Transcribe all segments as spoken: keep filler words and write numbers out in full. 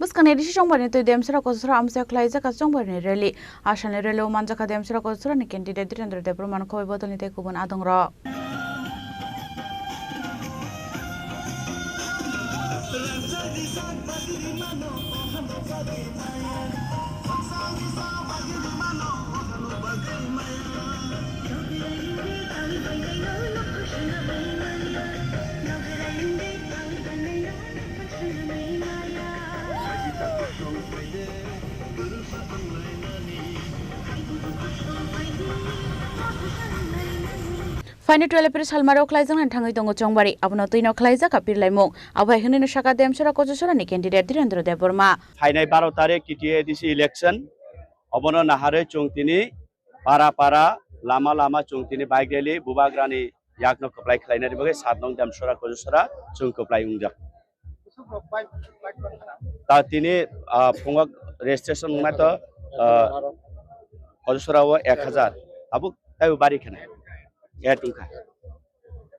Bwskangni risi chongbarni twi Demsora Kosora amchai khlaijak a chongbarni rally. Asalni rally o manjakha Demsora Kosora ni candidate Dhirendra Debbarma ni khobwi bodolni tei kubun adongrok. Phaini twelve April salmaro khlaijaknani thangwi tongo chongbari, abono twino khlaijak a pirlaimung. Abo hai hwnwino sakha Demsora Kochusora ni candidate Dhirendra Debbarma. Phainai baro tarik T T A A D C election, obono naharwi chwng tini para para, lama lama chwng tini bike rally, Bubagrani yakno kwplai khlainani bagwi sat nong Demsora Kochusora chwng kwplai wngjak. Ta tini, ah, phungo registration wngnai to, ah, Kochusora o ek hajar. Abo taibo bari khna. Add wngkha.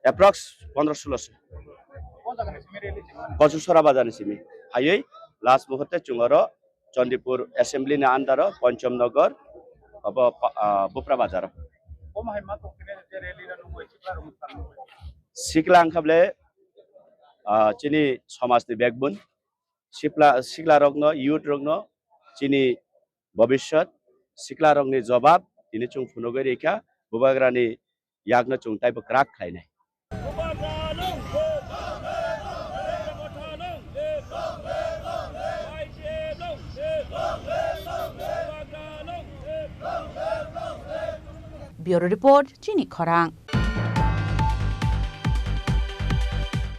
Approx pondro solo se. Kochusora bazar ni simi. Haywi last muhurte chwng oro Chandipur Assembly ni under o Pancham Nagar, abo pa-, ah, Bupra Bazar o. Sikla wngkha bole, ah, chini somaj ni backbone. Sikla, sikla rokno, youth rokno chini bobishyot, sikla rokni jobab tini chwng phunugwi rikha, Bubagrani yakno chwng taibo kwrak khlainai. Bureau Report, Chini Khorang.